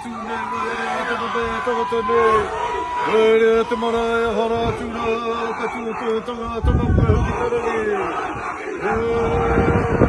tū nei, waerea te pape e tangata nei. Waerea te marae a hara atu rā, ka tū tō tanga tama koe hoki te rangi.